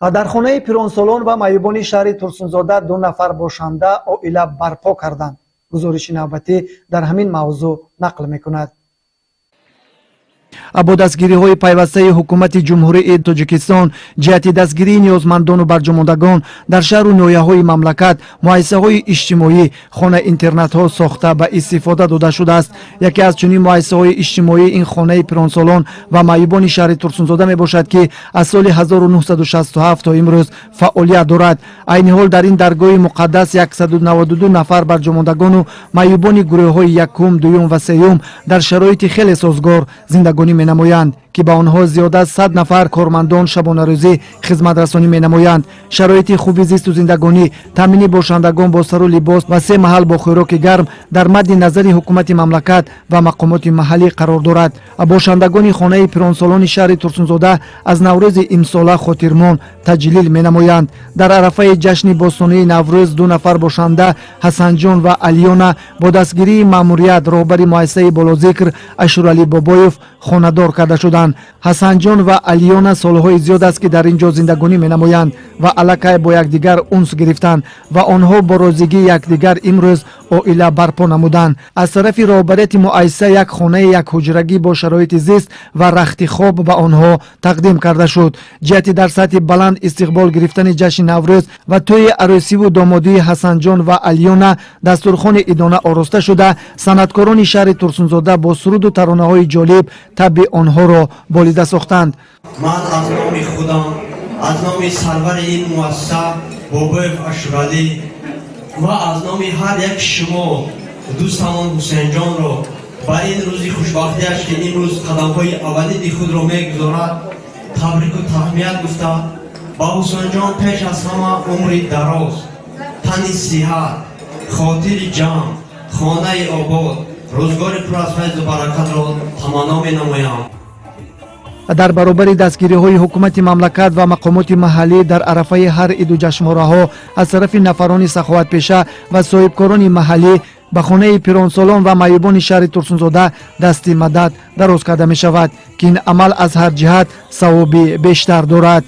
Дар хонаи пиронсолон ва маъюбони шаҳри Турсунзода ду нафар бошанда оила барпо карданд. Гузориши навбатӣ дар ҳамин мавзӯъ нақл мекунад. Бо дастгириҳои пайвастаи ҳукумати Ҷумҳурии Тоҷикистон ҷиҳати дастгирии ниёзмандону барҷомондагон дар шаҳру ноҳияҳои мамлакат муассисаҳои иҷтимоӣ, хона-интернатҳо сохта ба истифода дода шудааст. Яке аз чунин муассисаҳои иҷтимоӣ ин хонаи пиронсолон ва маъюбони шаҳри Турсунзода мебошад, ки аз соли 1967 то имрӯз фаъолият дорад. Айни ҳол дар ин даргоҳи муқаддас 192 нафар барҷомондагону маъюбони гурӯҳҳои якум, дуюм ва сеюм дар шароити хеле созгор зиндагонӣ менамоянд, ки ба онҳо зиёда аз 100 нафар кормандон шабонарӯзӣ хизматрасонӣ менамоянд. Шароити хуби зисту зиндагонӣ, таъмини бошандагон бо сару либос ва се маҳал бо хӯроки гарм дар мадди назари ҳукумати мамлакат ва мақомоти маҳаллӣ қарор дорад. Бошандагони хонаи пиронсолони шаҳри Турсунзода аз Наврӯзи имсола хотирмон таҷлил менамоянд. Дар арафаи ҷашни бостонии Наврӯз ду нафар бошанда, Ҳасанҷон ва Алиёна, бо дастгирии маъмурият, роҳбари муассисаи болозикр Ашуралӣ Бобоев хонадор карда шуданд. Ҳасанҷон ва Алиёна солҳои зиёд аст, ки дар ин ҷо зиндагонӣ менамоянд ва аллакай бо якдигар унс гирифтанд ва онҳо бо розигии якдигар имрӯз оила барпо намуданд. Аз тарафи роҳбарияти муассиса як хонаи якҳуҷрагӣ бо шароити зист ва рахти хоб ба онҳо тақдим карда шуд. Ҷиҳати дар сатҳи баланд истиқбол гирифтани ҷашни Наврӯз ва тӯи арӯсиву домодии Ҳасанҷон ва Алиёна дастурхони идона ороста шуда, санъаткорони шаҳри Турсунзода бо суруду таронаҳои ҷолиб табъи онҳоро болида сохтанд. Ман аз номи худам, аз номи сарвари ин муассиса Бобоев Ашуралӣ ва аз номи ҳар яки шумо дӯстамон Ҳусейнҷонро ба ин рӯзи хушбахтиаш, ки имрӯз қадамҳои аввалини худро мегузорад, табрику таҳният гуфта, ба Ҳусейнҷон пеш аз ҳама умри дароз, тани сиҳат, хотири ҷамъ, хонаи обод, рӯзгори пур аз файзу баракатро таманно менамоям. Дар баробари дастгириҳои ҳукумати мамлакат ва мақомоти маҳаллӣ, дар арафаи ҳар иду ҷашнвораҳо аз тарафи нафарони саховатпеша ва соҳибкорони маҳаллӣ ба хонаи пиронсолон ва маъюбони шаҳри Турсунзода дасти мадад дароз карда мешавад, ки ин амал аз ҳар ҷиҳат савоби бештар дорад.